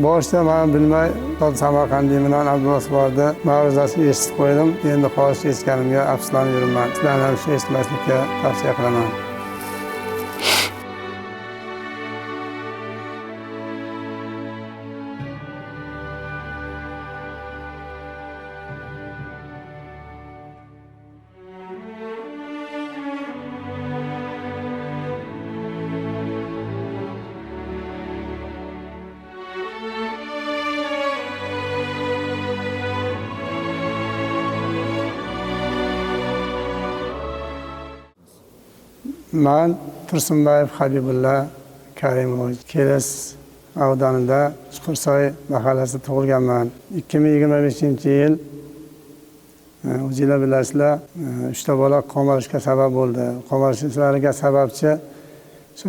Boshida man bilmay Samarqandlik bilan Abdulloh Safarni ma'ruzasini eshitib qo'ydim. Endi hozir eshitganimga afsuslanib yuribman. Sizlarni ham shu eshitmaslikka tavsiya qilaman. Man Tursunbayev Habibulla Karimovich, Keles avdanida Chuqursoy mahallasida tug'ilganman. 2025-yil o'zinglar bilasizlar, 3 ta bola qamalishga sabab bo'ldi. Qamalishlariga sababchi shu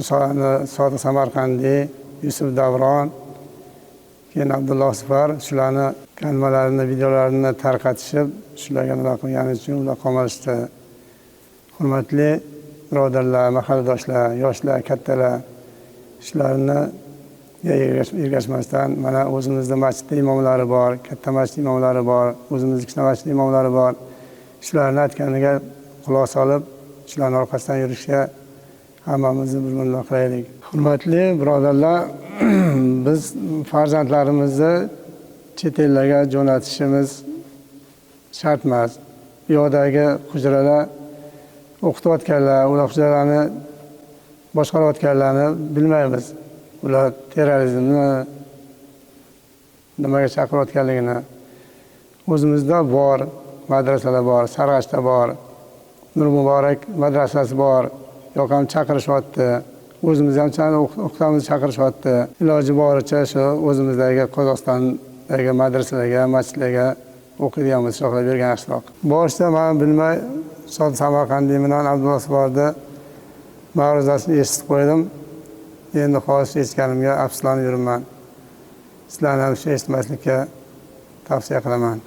Sodiq Samarqandiy, Yusuf Davron, keyin Abdulloh Safar, shularni kalmalarini, videolarini tarqatishib, shularga nima qilgani uchun ular qamalishdi. Hurmatli birodarlar, mahalladoshlar, yoshlar, kattalar, shularni ergashmasdan mana o'zimizda masjidda imomlari bor, katta masjid imomlari bor, o'zimizni kichkina masjid imomlari bor. Shularni aytganiga quloq solib, shularning orqasidan yurishga hammamizni bir-birini qilaylik. Hurmatli birodarlar, biz farzandlarimizni chet ellarga jo'natishimiz shart emas. Bu yoqdagi hujralar o'qitayotganlar, ular hujralarni boshqarayotganlarni bilmaymiz. Ular terrorizmni nimaga chaqirayotganligini. O'zimizda bor, madrasalar bor, Sarg'ashda bor, Nur Muborak madrasasi bor. Yo'q ham chaqirishyapti. O'zimiz ham o'qitamiz, chaqirishyapti. Iloji boricha shu o'zimizdagi Qozog'istondagi madrasalarga, masjidlarga o'qiydigan bo'lsa, bergan yaxshiroq. Boshida men bilmay Sodiq Samarqandlik bilan Abdulloh Safarni ma'ruzasini eshitib qo'ydim. Endi hozir eshitganimga afsuslanib yuribman. Sizlarni ham shu eshitmaslikka tavsiya qilaman.